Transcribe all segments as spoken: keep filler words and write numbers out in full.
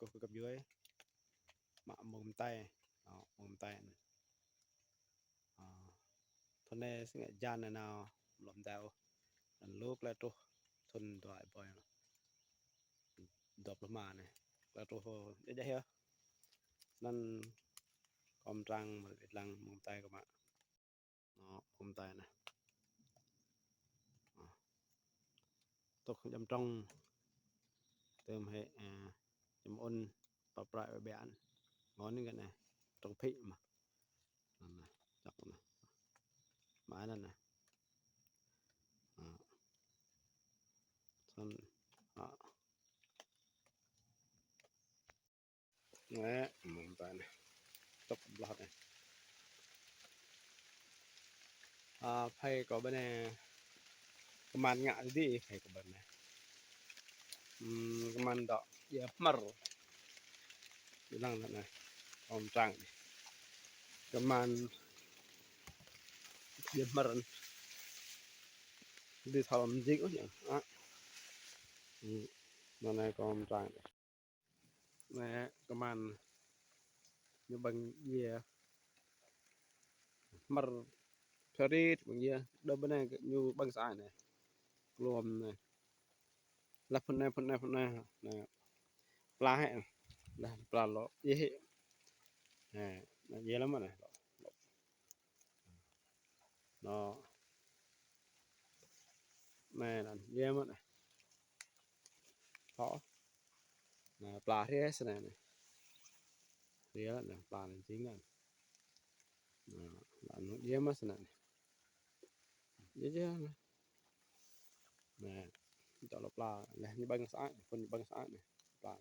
kkuh kơ găp djuê. Mă mông mtei. Ơ, mông mtei anăn. Ơ, thŭn anei si ngă jan anei nao lŏ mtei ôh. Anăn lu klei truh thŭn dua êbâo dua pluh êma anei. Klei truh djŏ djŏ yơh. Anăn kâo mtrang mă dlăng mông mtei kơ mă. Ơ, mông mtei anei. Ơ. Tŭk jăm trong. Tơm hĕ, ơ, jăm ŭn, pap prăi ƀiă ƀiă. Ngon anei kơ anei. Trong phĭ mă. Anăn anei, čăk anei. Mă anăn anei. Ơ. Snăn, ơ. Anei, mông mtei anei. Tŭk blah anei. Ơ, phei kơ ƀơ anei. Kman ngă dih phei kơ ƀơ anei. Hmm, kman dŏ, ya, hmăr. Dih lăng anei. Kâo mtrang dih. Kman, ya, hmăr. Dih thâo lŏ mjing ôh ñu. Ơ. Hmm. Anăn anei kâo mtrang dih. Anei, kman ñu ƀơ̆ng djiê. Hmăr, pharit ƀơ̆ng djiê. Dôk ƀơ anei ñu ƀơ̆ng sơăi anei. Kluôm anei. Leh phŭn anei, phŭn anei, phŭn anei. Anei. Pla hĕ. Leh pla lŏ djiê hĕ. Anei, anei djiê lăm anei. Lŏ, lŏ. Anăn. Anei, anăn, djiê mơh anei. Thâo. Anei, pla hriê snei anei. Hriê leh anei, pla anei jing anei. Anăn, leh anăn djiê mơh snei anei. Djiê, djiê anei. Anei, čŏ lŏ pla, leh ñu ƀơ̆ng sơăi, phŭn ƀơ̆ng sơăi anei. Pla.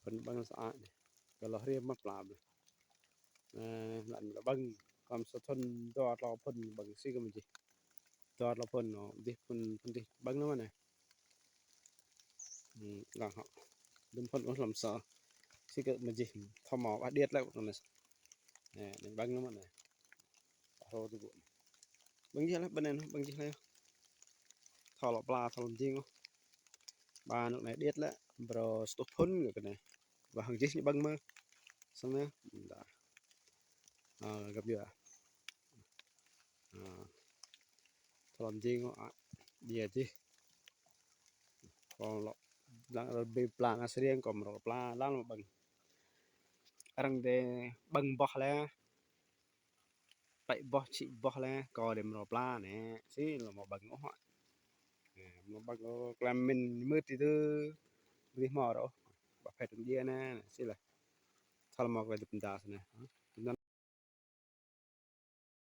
Phŭn ƀơ̆ng sơăi anei. Kơ lŏ hriê mă pla ƀlei. Ơ, lăn ƀơ̆ng, kăm sa thŭn dua tlâo phŭn ƀơ̆ng si kơ mjih. Dua tlâo phŭn, ơ, dih phŭn, phŭn dih ƀơ̆ng lăm anei. Hmm, lăng hŏ. Dŭm phŭn ôh lăm sa. Si kơ mjih, thâo mâo, ƀah điêt leh anei. Anei, anei ƀơ̆ng lăm anei. Ƀah rô ti gŭ. Ƀơ̆ng jih leh, ƀơ anei, ƀơ̆ng jih leh. Thâo lŏ pla, thâo lŏ mjing ôh. Ƀă anôk anei điêt leh, brô sa êtuh phŭn kơ anei. Ƀă hŏng jih ñu ƀơ̆ng mơh. Snăn anei, dah. Ơ, găp djuê. Ơ. Thâo lŏ mjing ôh, ă, djiê jih. Kâo lŏ, lăng rơbê pla anăn sriêng, kâo mrâo pla, lăng lŏ ƀơ̆ng. Arăng dê ƀơ̆ng boh leh. Pĕ boh, čhĭ boh leh, kâo dê mrâo pla anei, si lŏ mâo ƀơ̆ng ôh. Anei, mâo ƀơ̆ng ôh, klei mĭn mưt ti tơ, bi hmâo rŏ. Ƀă phĕ tŭm djiê anei, si leh. Thâo lŏ mâo klei dŭp mda snei.